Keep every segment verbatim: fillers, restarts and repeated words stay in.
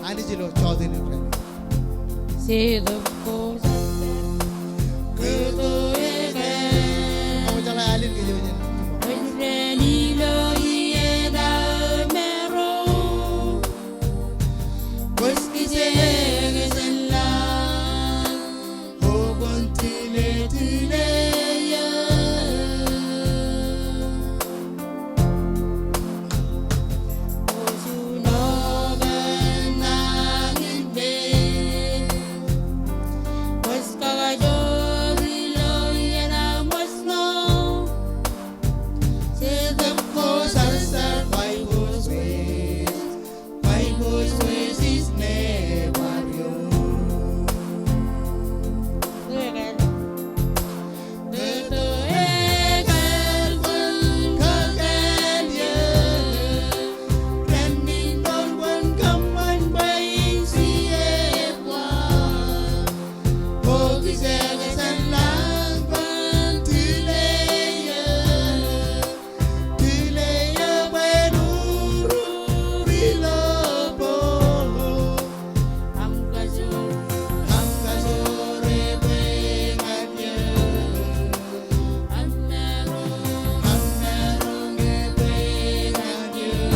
Anij ilo jota in rainin. Setōb ko sasar. Kōto ekāāl. Koṃ jeḷā alen kōj eo jān. Kōj ren ilo iien aō maro. Kwōj kijeek jān lañ. Kwōj kōn tile tile eō. Kwōj unokan nañinmej. Kwōj kakajoor ilo iien aṃ wōj ṇo. Setōb ko sasar, Baibōḷ says, Baibōḷ says is never young. Kōto ekāāl kwōn kōkāāl eō. Kōn in bar kwōn kōṃṃan bwe in sie epwa. Kwō kijeek jān lañ kōn tile eō. Tile eō bwe en urur ilo boḷ. Aṃ kajoor, aṃ kajoor ebwe ñan eō. Aṃ maroñ, aṃ maroñ ebwe ñan eō.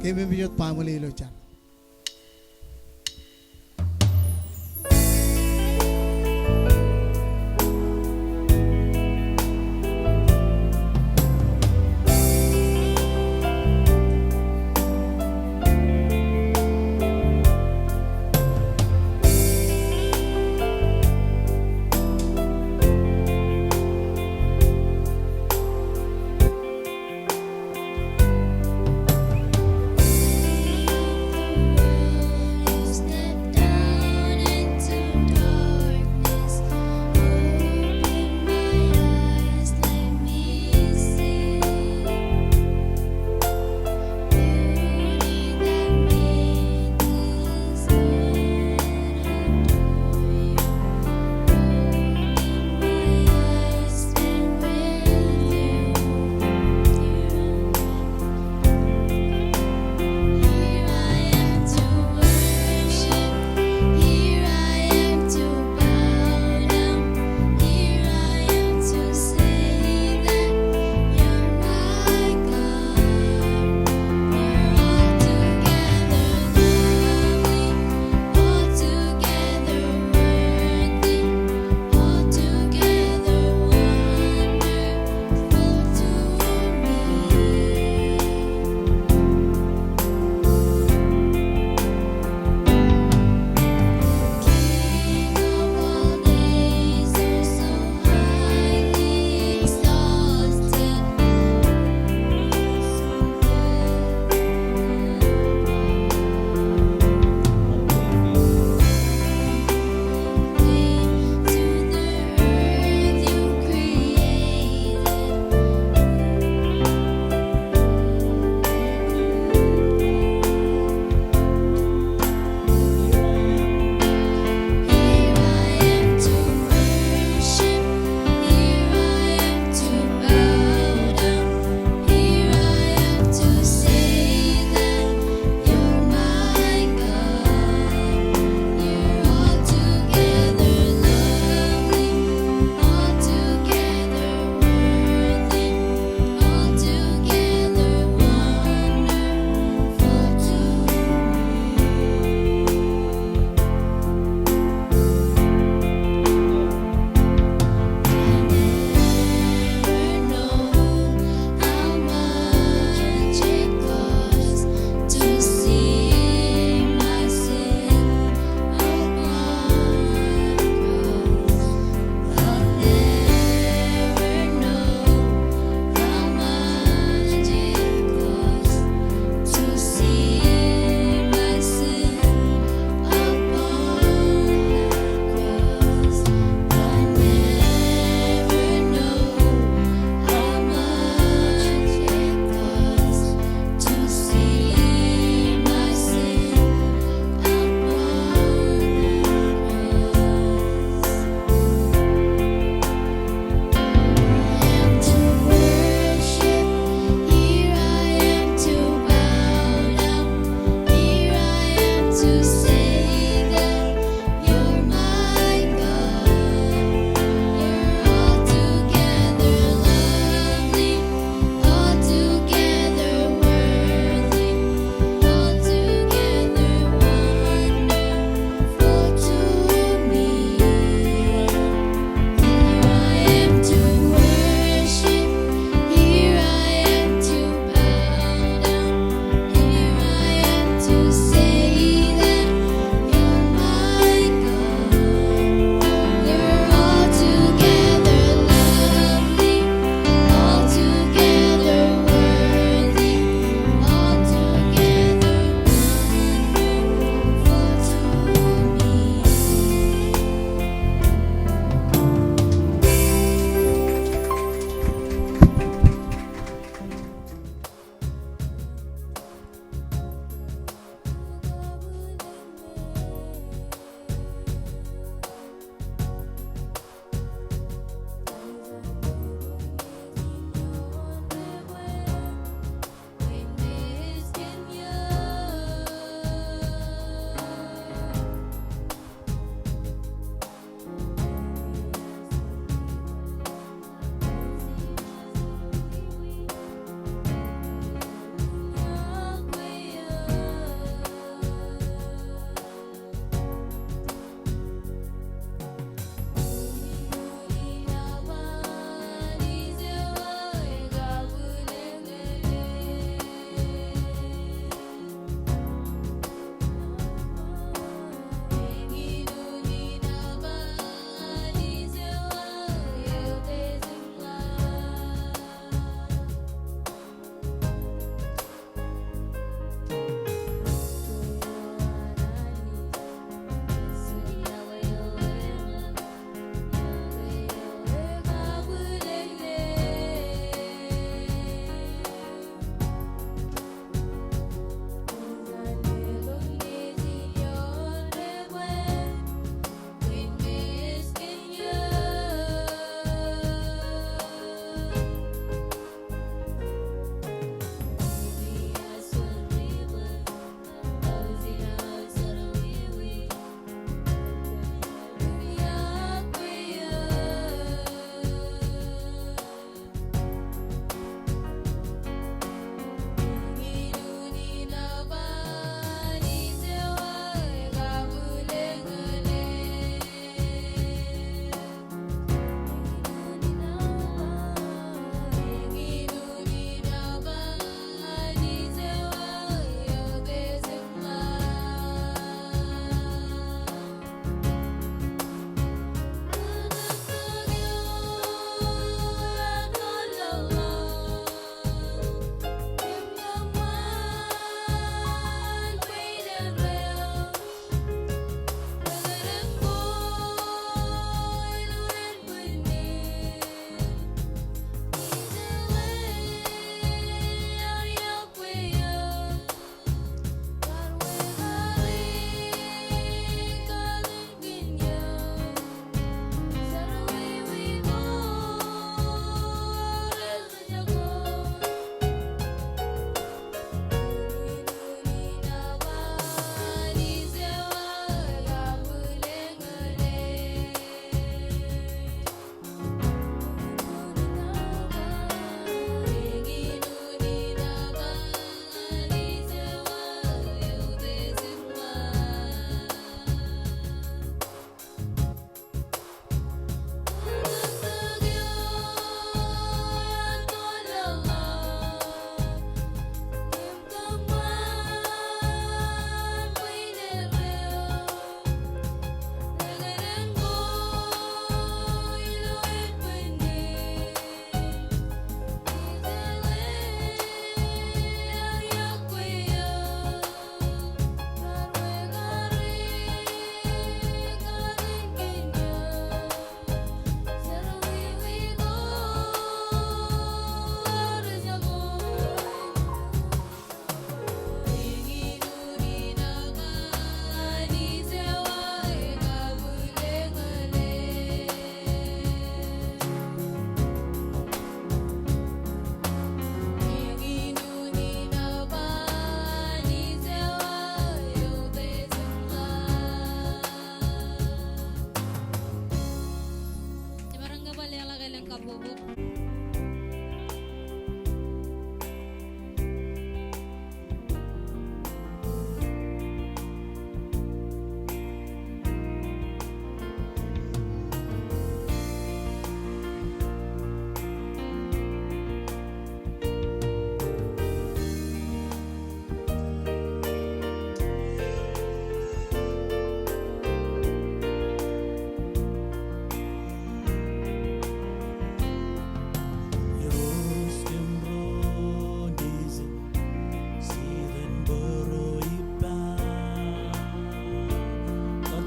Kōmij wōt baaṃle ilo jar.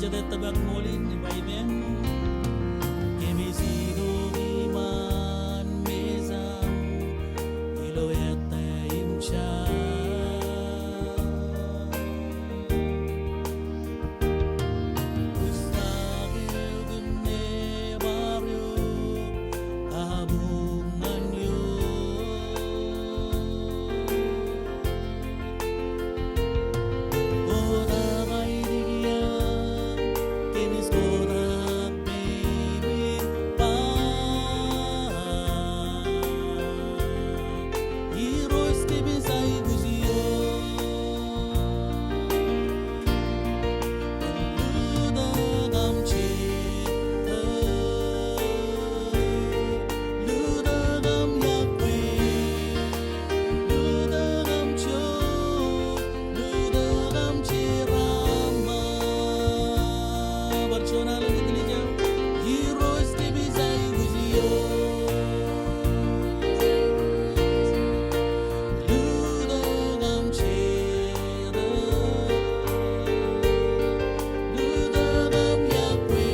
Jete tōmak ṃool in, iba ippān. Kōmij itok iṃaan mejaṃ ilo ettā im jab. Kwōj ta ke eok im nebar eok kabuñ ñan eok. Kotak aitik ia, kōmij kotak pepe ba. Irooj, kōmij aikuj eok. Lutōk aṃ Jetōb, lutōk aṃ iọkwe, lutōk aṃ jook, lutōk aṃ jeraaṃṃan. Bar juon alen, Irooj, kōmij aikuj eok. Lutōk aṃ Jetōb, lutōk aṃ iọkwe,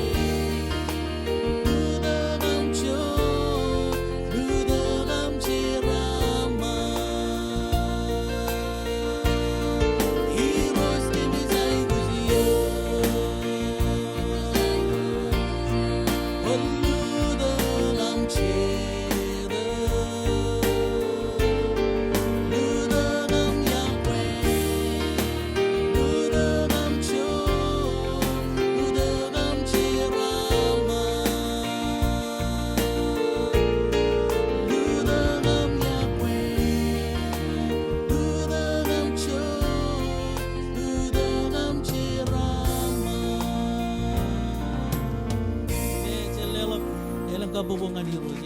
lutōk aṃ jook, lutōk aṃ jeraaṃṃan. Irooj, kōmij aikuj eok. Lutōk aṃ Jetōb, lutōk aṃ iọkwe, lutōk aṃ jook, lutōk aṃ jeraaṃṃan. Lutōk aṃ iọkwe, lutōk aṃ jook, lutōk aṃ jeraaṃṃan. Ej leḷọk elōñ kabbokbok ñan Irooj.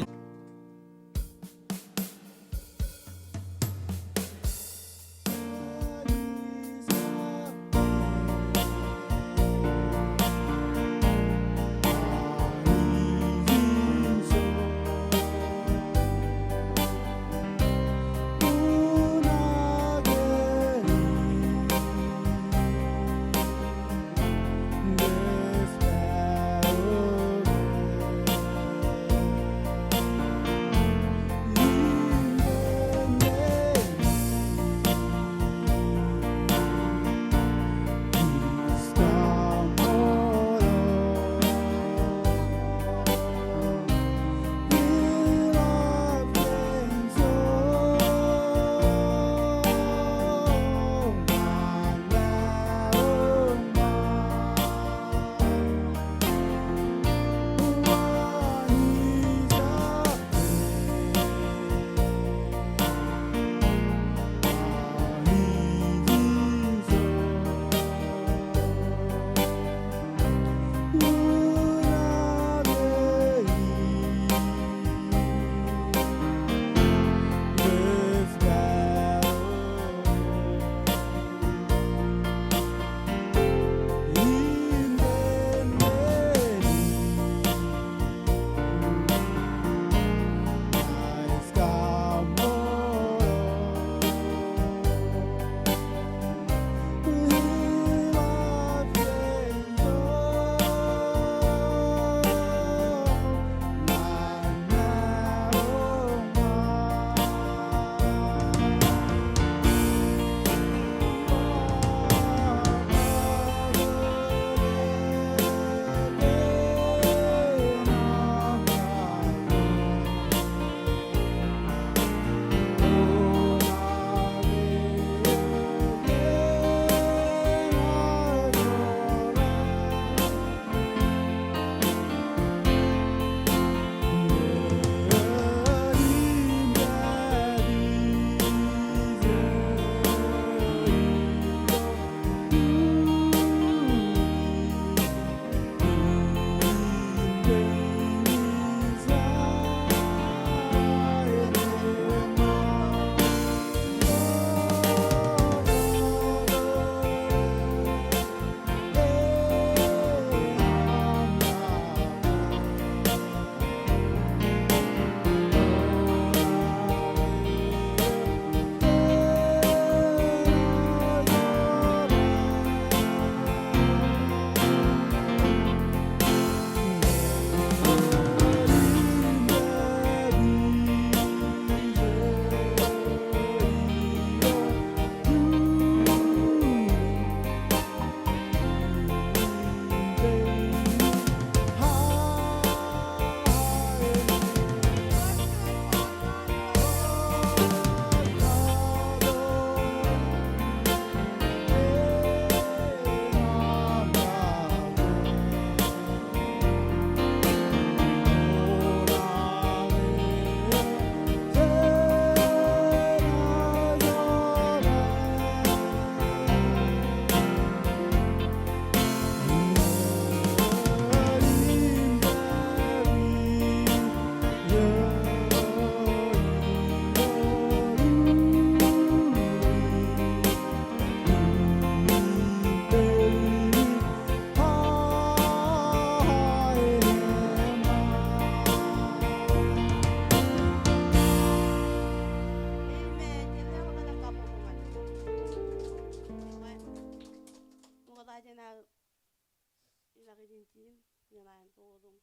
Ak ijin jin, iien an tok im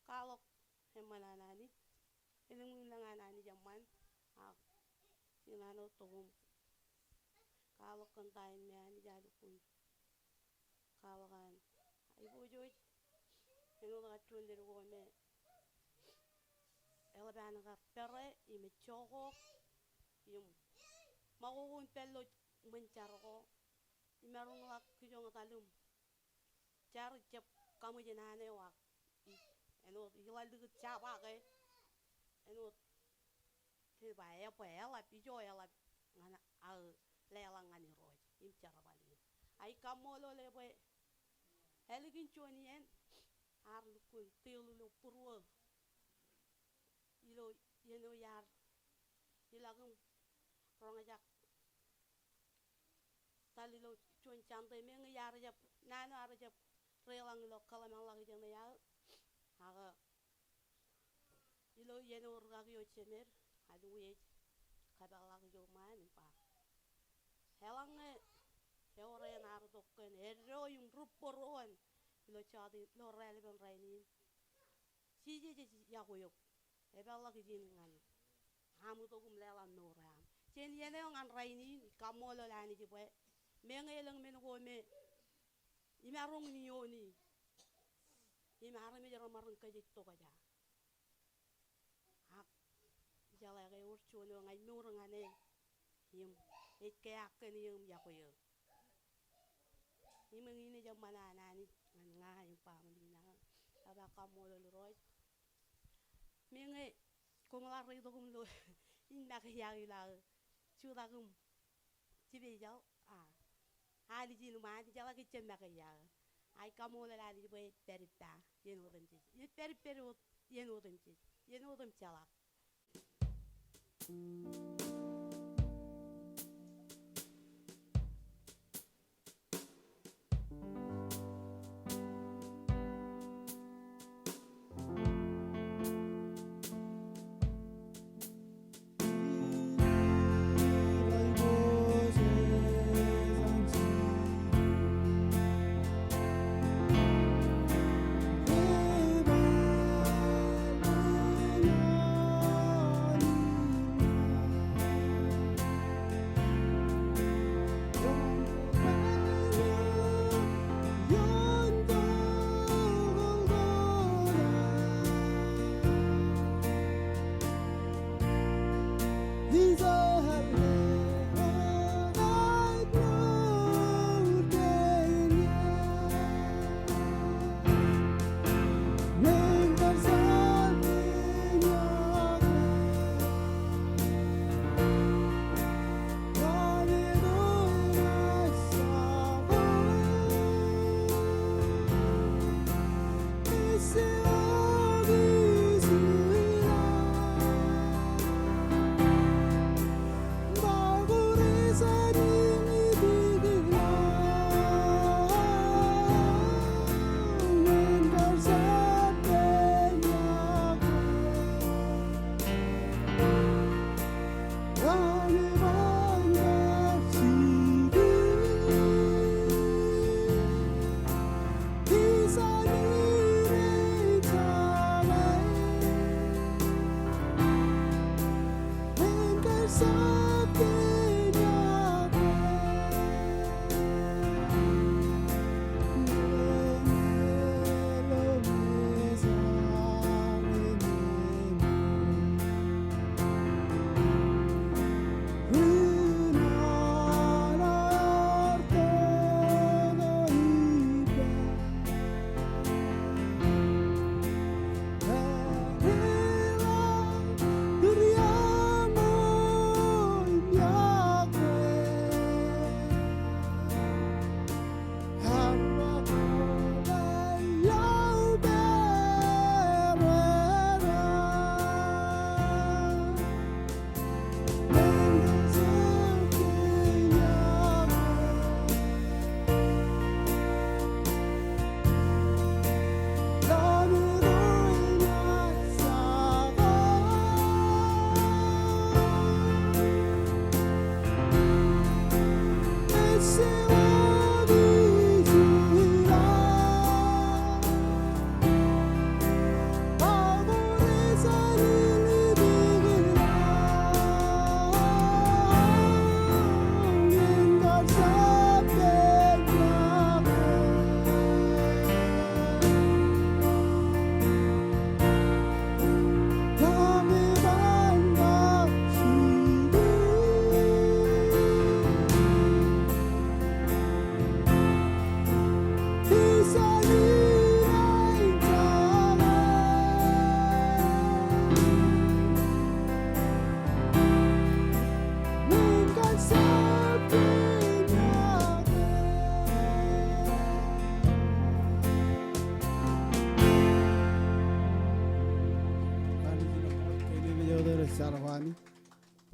kwaḷọk eṃṃan an Anij. Elōñ im lōñ an Anij eṃṃan, ak iien an tok im kwaḷọk kōn ta in me Anij ear lukkuun kwaḷọk an aiboojoj. Āinwōt kar juon ledik ko me eḷap an kar pere im ejjookok im ṃakoko in pād ilo ṃōn jar ko. Imaroñḷọk kijoñ etal im jar ejjab kaṃōj naan eo ak ij, āinwōt iḷak likūt jabake, āinwōt ke ba ebwe eḷap, ijo eḷap ñan aō leḷọk ñan Irooj im jerbal in. Ak ij kaṃṃoolol e bwe ālikin juon iien ear lukkuun teel ilo būruō ilo iien eo iar ilọk im roñjake tal ilo juon Sunday, meñe iar jab, naan eo ear jab deḷọñ ilo kōḷmānḷọkjeṇ eo aō. Ak ilo iien eo rūkaki eo jemed, alwōj kōpeḷḷọk ijo ṃaan im ba, eḷaññe eor eṇ ear itok kōn eddo im ri būruon ilo jota, ilo raelepen rainin, Jisōs ej yokwe eok. Epeḷḷọk ijin ñan aṃ itok im leḷọk mour eo aṃ. Jān iien eo ñan rainin ij kaṃṃoolol Anij bwe meñe elōñ men ko me imaroñ in iioon e im armej remaroñ kōjej tokjān. Ak ijeḷā ke ewōr juon eo ña ij mour ñan e im ej keaak kōn e im yokwe eō. Im eñin ej eṃṃan an Anij ñan ña im baaṃle in aō. Ij ba kaṃṃoolol Irooj. Meñe koṃ ḷak reitok im lo in make iaō ilo aō jutak im jipejeḷ, a, ālijin ṃaan, ijeḷā ke ij jab make iaō. Ak ij kaṃṃoolol Anij bwe ej pād ippa iien otemjej. Ej pād ippa iien otemjej. Iien otemjeḷọk.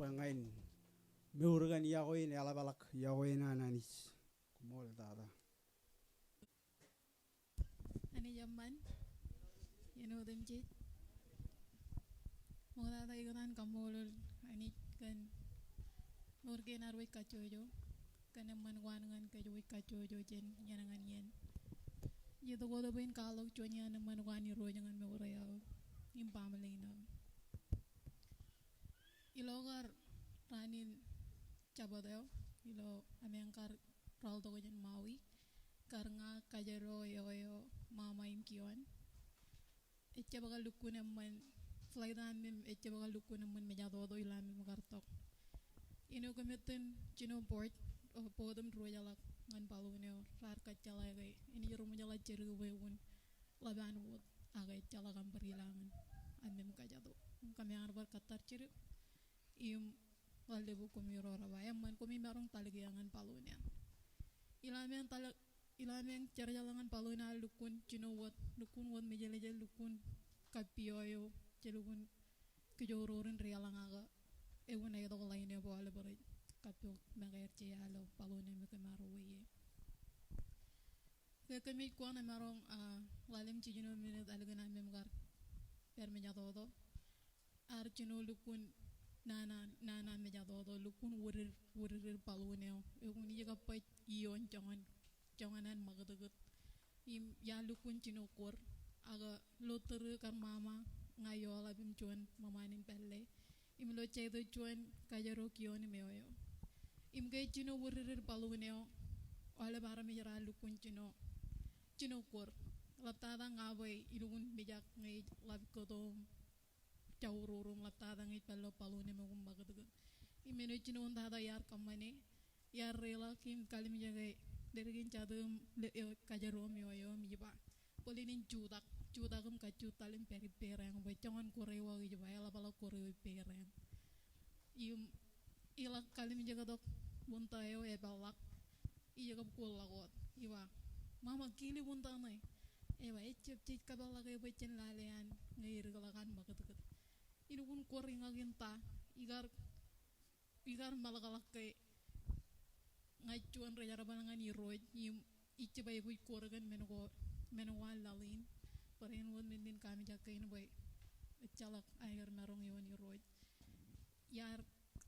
Ñan mour kaṇ iọkwe in, eḷapḷọk iọkwe in an Anij. Koṃṃool tata. Anij eṃṃan, iien otemjej. Ṃoktata ikōṇaan kaṃṃoolol Anij kōn mour kein ad wōj kajjojo, kōn eṃṃan ko an ñan kōj wōj kajjojo jān iien ñan iien. Ij itok wōt bwe in kwaḷọk juon iaan eṃṃan ko an Irooj ñan mour eo aō im baaṃle in aō. Ilo kar raan in Jabōt eo, ilo amieañ kar rọọltok jān Maui, kar ña, kajero eo eo, mama im kioon. Ejjab kar lukkuun eṃṃan, flight eo aṃ im ejjab kar lukkuun eṃṃan mejatoto ilo aṃ im kar tok. Āinwōt kōmij itōn jino port, o, port im diwōjḷọk ñan balloon eo, raar kōjjeḷā ke enaaj ri ṃōjḷọk jidik bwe kwōn ḷap an wōt, ak ejjeḷọk aṃ bar ilọk ñan aṃ im kajato. Im kōmeañ bar kōttar jidik im ḷalem bwe koṃiro rej ba eṃṃan koṃi maroñ talikiiō ñan balloon eo. Ilo amieañ talikiiō, ilo amieañ jerjeḷā ñan balloon eo, lukkuun jino wōt, lukkuun wōt mejeḷejeḷ, lukkuun kappio eo, jelukkuun kijooroorin ri eḷaññe ak eokwe, ej itok ḷain eo bwe aolep rej kappok make er jea ilo balloon eo me kōm ar uwe ie. Ke kōmij kōṇaan maroñ, ah, ḷalem jiljino minit ālikin aṃ im kar pād mejatoto. Ear jino lukkuun nana, nana mejatoto, lukkuun wūdir, wūdidir balloon eo. Eokwe, ij kab baj iioon joñan, joñan an ṃakūtkūt. Im iar lukkuun jino kor, ak ilo tōre kar mama, ña ioḷap im juon ṃōṃaan in pālle. Im ilo jete juon kajero kioon im eo eo. Im ke ej jino wūdidir balloon eo, aolep armej raar lukkuun jino, jino kor. Ḷaptata ña bwe ilukkuun mijak ñe ij ḷap kōto im jourur im ḷaptata ñe ij pād ilo balloon eo me kwōn ṃakūtkūt. Im men eo ej jino wōntata iar kōṃṃane, iar reḷọk im kallimjeke, dedik in jatū im le-, eo, kajero im eo eo im ij ba, bōlen in jutak, jutak im kajjutak im pād ippāer eañ bwe joñan kor eo aō ij ba, eḷapḷọk kor eo ippāer eañ. Im iḷak kallimjeke tok wūnta eo epeḷḷọk, ij kab koḷḷọk wōt. Ij ba, mama, kili wūnta ṇe. Ej ba, ejjab, jej kapeḷḷọk e bwe jen lale an ñe edikḷọk an ṃakūtkūt. Ilukkuun kor iñak in ta, ikar, ikar meḷọkḷọk ke ña ij juon ri jerbal ñan Irooj, im ij jab aikuj kor kōn men ko, men ko an laḷ in. Barāinwōt men in kaamijak kein bwe ejjeḷọk aer maroñ ioon Irooj. Iar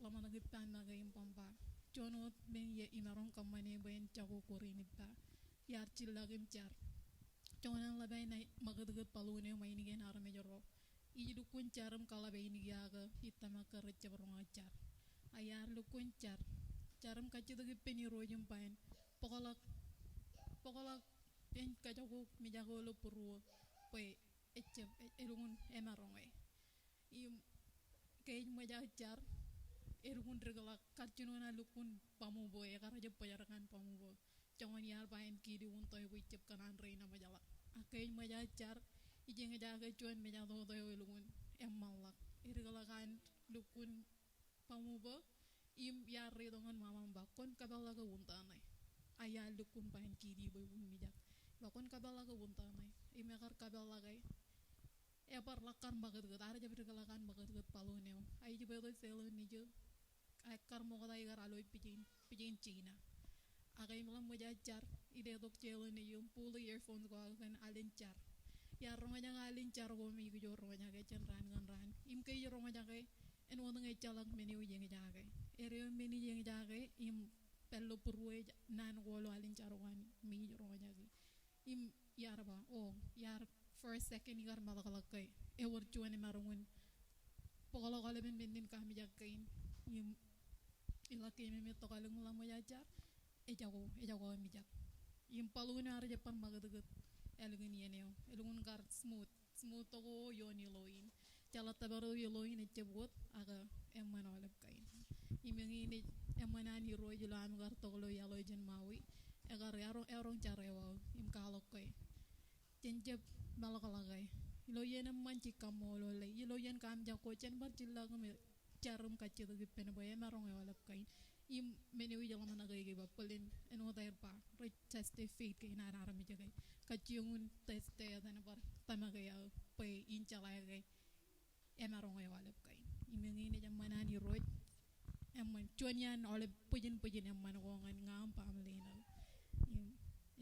ḷōmṇak ippa make im ba, juon wōt men ie imaroñ kōṃṃane bwe en jako kor in ippa. Iar jillọk im jar. Joñan an ḷap aō ṃakūtkūt balloon eo, ṃaanḷọk in armej ro. Ij lukkuun jar im kaḷap ainikien ak ij tōmak ke rejjab roñak jar. Ak iar lukkuun jar. Jar im kajjitōk ippān Irooj im ba en bōkḷọk, bōkḷọk en kajako mijak eo ilo būruō bwe ejjab, e-, elukkuun emaroñ e. Im ke ej ṃōj aō jar, elukkuun dikḷọk, kar jino an lukkuun baaṃ bwe, ekar jab bōjrak an baaṃ bwe. Joñan iar ba en kili wūnta eo bwe ijjab kōṇaan rein aṃōjḷọk. Ak ke ej ṃōj aō jar, ij eñjake juon mejatoto eo elukkuun eṃṃanḷọk. Edikḷọk an lukkuun baaṃ bwe, im iar reitok ñan mama im ba, kwōn kapeḷḷọke wūnta ṇe. Ak iar lukkuun ba en kili bwe kwōn mijak. Ba kwōn kapeḷḷọke wūnta ṇe. Im ekar kapeḷḷọke. Ebar ḷak kar ṃakūtkūt, ear jab dikḷọk an ṃakūtkūt balloon eo. Ak ij ba eto Thessaloniki, ak kar ṃokta ikar alooj pija in, pija in China. Ak im ḷak ṃōj aō jar, ij letok Thessaloniki im pull earphones ko aō kōn alen jar. Iar roñjake alen jar ko im ikijjien roñjake jān raan ñan raan. Im ke ij roñjake, āinwōt ñe ejjeḷọk men eo ij eñjake. Āinwōt men ij eñjake, im pād ilo būruō ej naan ko ilo alen jar ko an me ij roñjake. Im iar ba, o, iar for a second ikar meḷọkḷọk ke ewōr juon emaroñ in bōkḷọk aolepen men in kaamijak kein. Im iḷak kein im ej tokālik im ḷak ṃōj aō jar, ejako, ejako mijak. Im balloon eo ear jab bar ṃakūtkūt ālikin iien eo. Elukkuun kar smooth. Smooth tok ioon ilo in. Jeḷā tōpar eo ilo in ejjab wōt, ak eṃṃan aolep kain. Im eñin ej eṃṃan an Irooj ilo aṃ kar tok ilo iaḷ eo jān Maui. Ekar eroñ, eroñ jar eo aō, im kwaḷọk ke jen jab meḷọkḷọk e. Ilo iien eṃṃan jej kaṃṃoolol e. Ilo iien kaamijak ko jen bar jillọk im jar im kajjitōk ippān bwe emaroñ e aolep kain. Im men eo ij ḷōmṇak e ke ba bōlen āinwōt aer ba rej test e faith kein an armej ke. Kajjioñ in test e etan bar tōmak e aō bwe in jeḷā ke emaroñ e aolep kain. Im eñin ej eṃṃan an Irooj eṃṃan, juon iaan aolep bwijin bwijin eṃṃan ko ñan ña im baaṃle in aō. Im,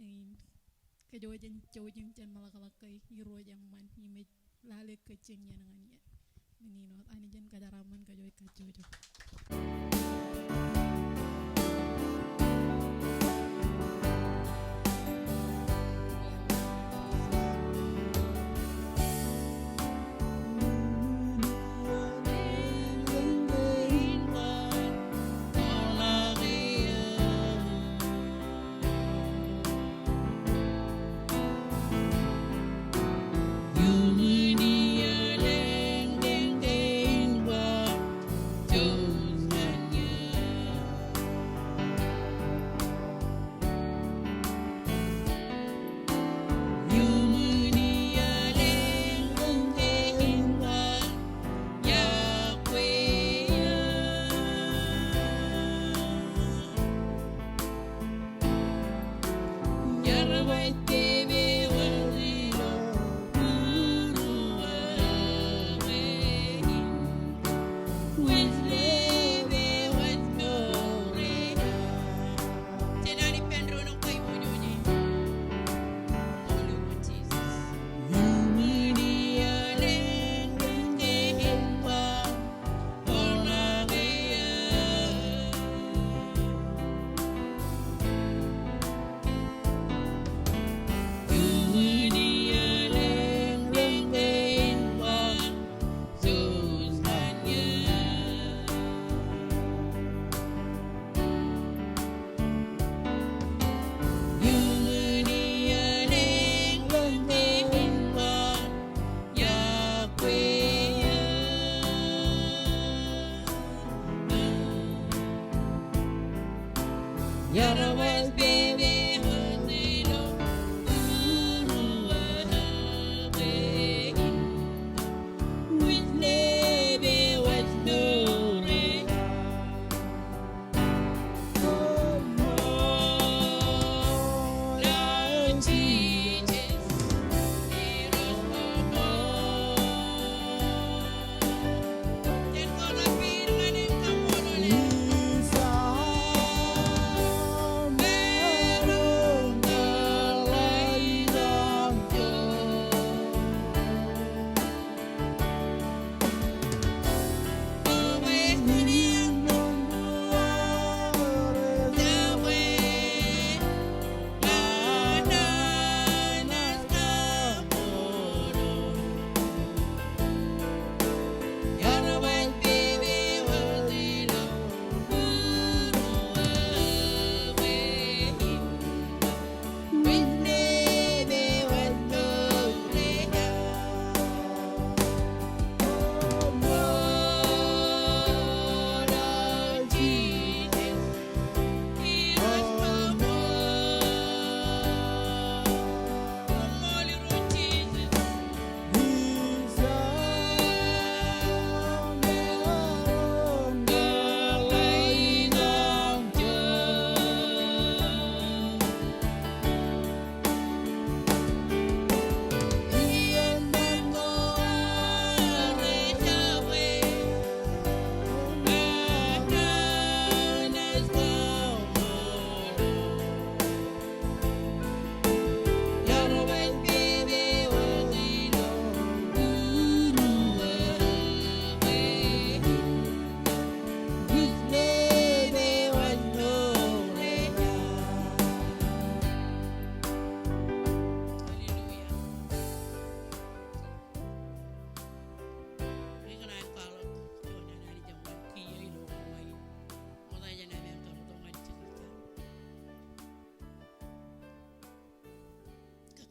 im, kōjwōj jen jouj im jen meḷọkḷọk ke Irooj eṃṃan im ej lale kōj jān iien ñan iien. Men in wōt, Anij en kōjeraaṃṃan kōj kajjojo.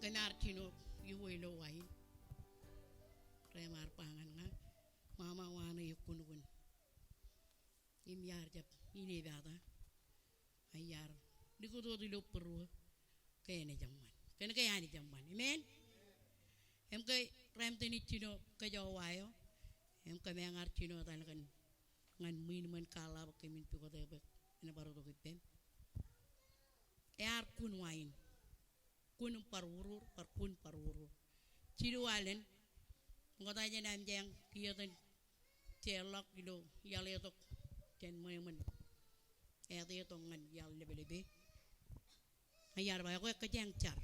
Kōn ad jino iuwe ilo wa in, reṃaar ba ñan ña, ṃaṃa wa ṇe ej kunkun. Im iar jab inepata, ak iar likūt wōt ilo būruō ke enaaj eṃṃan. Kōn ke Anij eṃṃan. Amen. Im ke rej itōn jino kōjro wa eo, im kōmeañ ar jino etal kōn ñan ṃwiin ṃōn kaḷapḷọk kōmin pukot eok bwe en bar itok ippem. Ear kun wa in. Kun im bar urur, bar kun bar urur. Jilu alen, ṃokta jān am jān kiiō etan jeorḷọk ilo iaḷ etok Jān ṃweo ṃōn āt eo tok ñan iaḷ leplepe. Ña iar ba ekwe kōjeañ jar.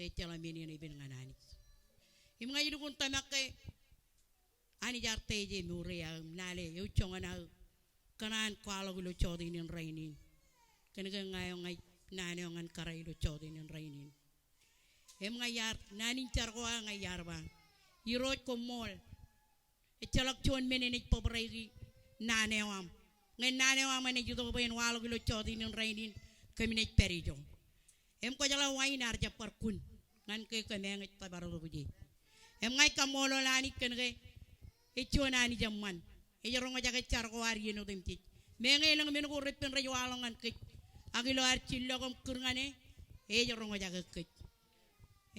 Ejjeḷọk men eṇ epen ñan Anij. Im ña ilukkuun tōmak ke Anij ear tōjak mour eo aō im lale eo joñan aō kōṇaan kwaḷọk ilo jọteen in rainin. Kōn ke ña eo ña ij naan eo ñan kōrā ilo jọteen in rainin. Im ña iar naan in jar ko aō ña iar ba, Irooj koṃṃool. Ejjeḷọk juon men enaaj bōbraiki naan eo aṃ. Ñe naan eo aṃ enaaj itok bwe en waḷọk ilo jọteen in rainin, kōm naaj pād ijo. Im kwōjeḷā wa in ear jab bar kun ñan ke kōmeañ ej tōpar tok ije. Im ña ij kaṃṃoolol Anij kōn ke ej juon Anij eṃṃan. Ej roñjake jar ko ad iien otemjej. Meñe elōñ men ko repen rej waḷọk ñan kōj, ak ilo ad jillọk im kūr ñan e, ej roñjake kōj.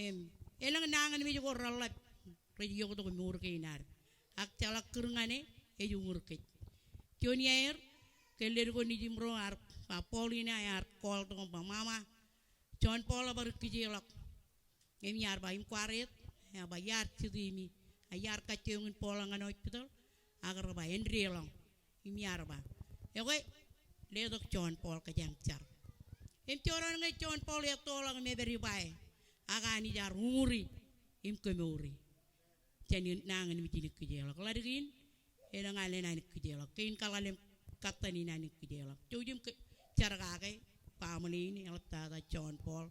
Im elōñ nañinmej ko reḷap rej ioktok mour kein ad. Ak jeḷak kūr ñan e, ej uñūr kōj. Juon iaer, ke ledik ko nejiṃro ear ba, Paulina ear call tok im ba, Mama, John Paul ebar ikkijeḷọk. Im iar ba, im kwaar et? Ear ba, iar jitemi. Ak iar kajjioñ in Paul ñan hospital. Ak rej ba, en deḷọñ. Im iar ba, ekwe, letok John Paul kōjeañ jar. Im joñan ñe John Paul ettoḷọk im epād ibae, ak Anij ear uñūri im kemouri. Jān nañinmej in ikkijeḷọk. Ḷadik in, elōñ alen an ikkijeḷọk. Kein kaḷalem kattan in an ikkijeḷọk. Jouj im ke jar kake, baaṃle in, eḷaptata John Paul.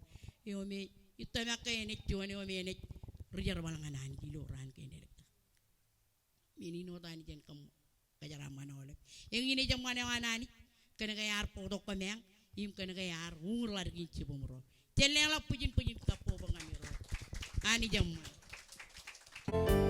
Eo me ij tōmak ke enaaj juon eo me enaaj ri jerbal ñan Anij ilo raan kein eḷaptata. Men in wōt Anij en kōṃ kōjeraaṃṃan aolep. Eñin ej eṃṃan eo an Anij, kōn ke ear bōktok kōmeañ, im kōn ke ear uñūr ḷadik in jibūṃro. Jen leḷọk bwijin bwijin kabbokbok ñan Irooj. Anij eṃṃan.